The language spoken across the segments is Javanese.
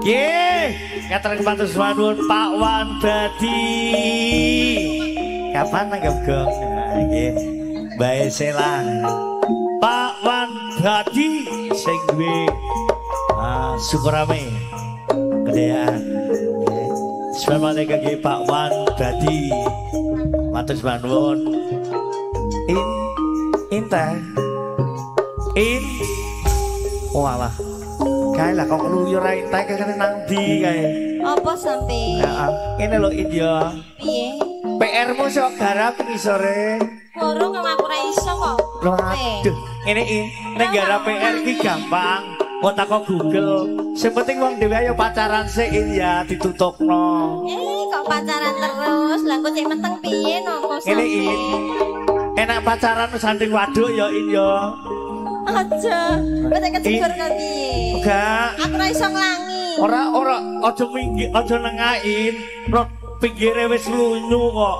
Nggih, katereng matur suwun Pak Wan Badi. Kapan nanggap gong? Nggih. Bae Sela. Pak Wan Badi sing duwe Sukorame Kedayaan. Nggih. Selamat kangge Pak Wan Badi. Matur suwun. In Inta. In. Walah. Kae lah kok ngluyur ae entek kene nang ndi kae? Apa sampe? Heeh. Ngene lho In ya. Piye? PR-mu sok garap ngisore. Durung aku ora iso kok. Lho aduh, ngene In, nek garap PR ki gampang. Kok takok Google. Sing penting wong dhewe ayo pacaran sik In ya ditutupno. Kok pacaran terus? Lah kok cek meteng piye no kok sampe? Ngene In. Enak pacaran sanding waduk ya In ya. Aja, kowe kecegur kok piye? Enggak. Aku ora iso nglangi. Ora, ora, aja minggir, aja nengahin. Rot pinggire wis lunyu kok.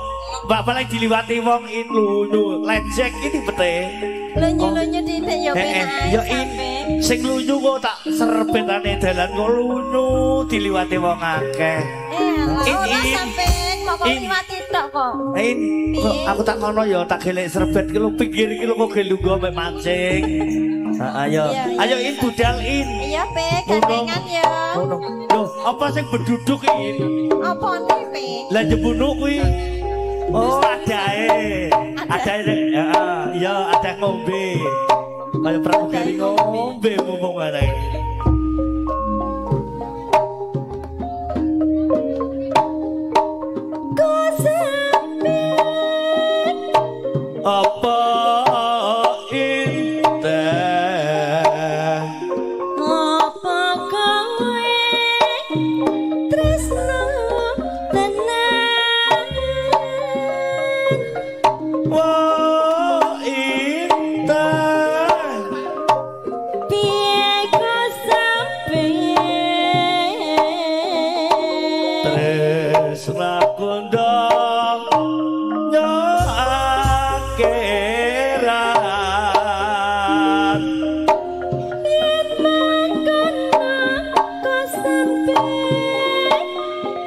Mbak paling diliwati wong In lunyu. Lecek iki pete. Lunyu-lunyu dithik ya penak. Ya In, sing lunyu kok tak serbetane dalan kok lunyu diliwati wong akeh. Ora sampe kok liwati tok kok. In, aku tak ngono ya, tak gelek serbet ki lho pinggir iki lho kok gelunggo mek mancing. Ayo. Ayo In budal In. Iya, Pe, gandengan ya. Ngono. Lho, apa sing beduduk In? Apane, Pe? Lah jebunuk kuwi. Oh, adae. Adae, heeh, iya ada ngombe. Kaya pramugari ngombe mumpung bareng. Apa inteh apa kowe tresno tenan wa inteh piye kok sampe tresna kondang akhirat yen mangkono kok sampe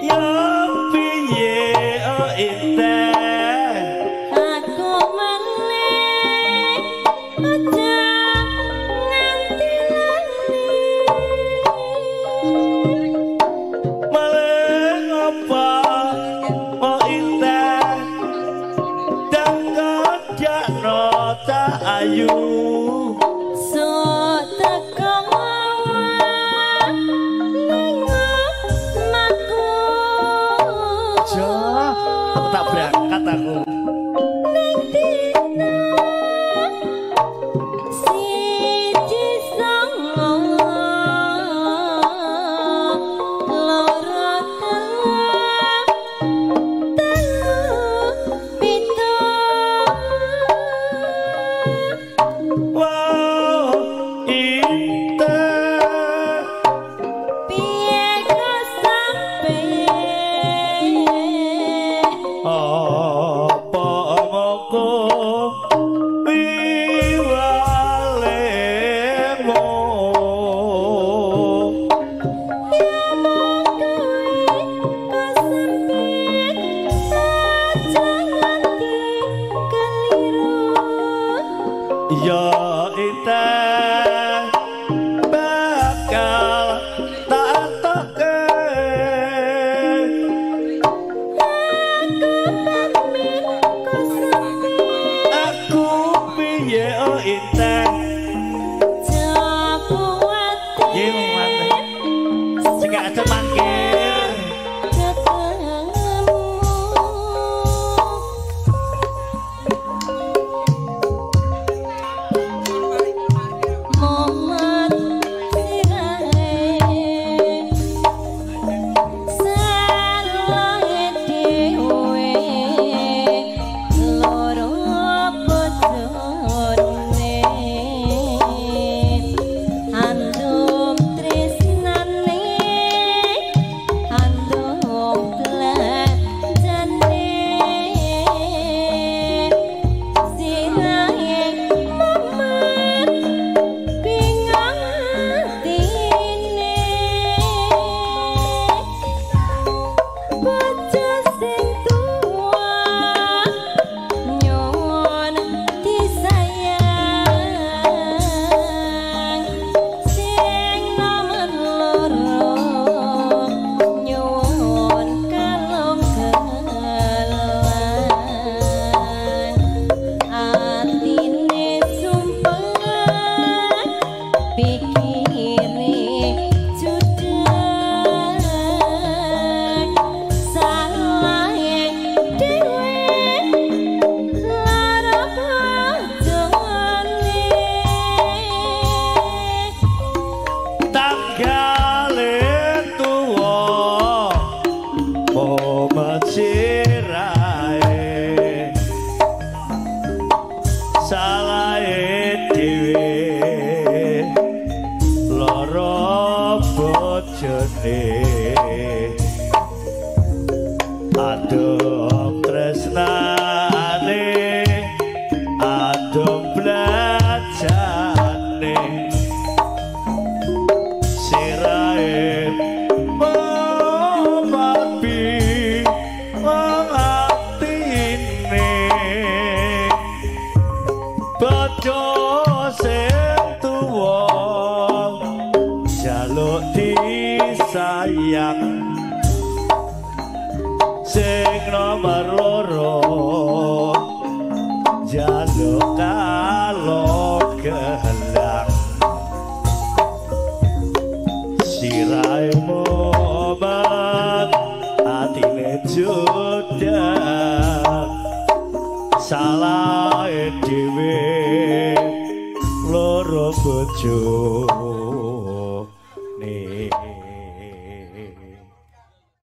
ya piye oh inteh aku melih aja nganti lali melih apa oh inteh ayu so teko ning omahku. Aja, aku tak berangkat aku. Ning dina siji songo loro telu telu pitu. Wow, inteh piye kok sampe apa moko wiwalemu ya mongko kok sampe aja nganti keliru. Ya inteh bakal tak toke. Aku pamit kok sampe aku piye oh inteh jago ati nggih mate sing aja mangkir ketemu. Muhammad sirahe salahe dhewe loro bojone. Bojone adom tresnane, adom blajane, sirahe mati wong atine, bojo sing tuwa jaluk disayang, sing nomor loro jaluk kalong gelang, sirahe mumet atine judak, salahe dhewe loro bojo.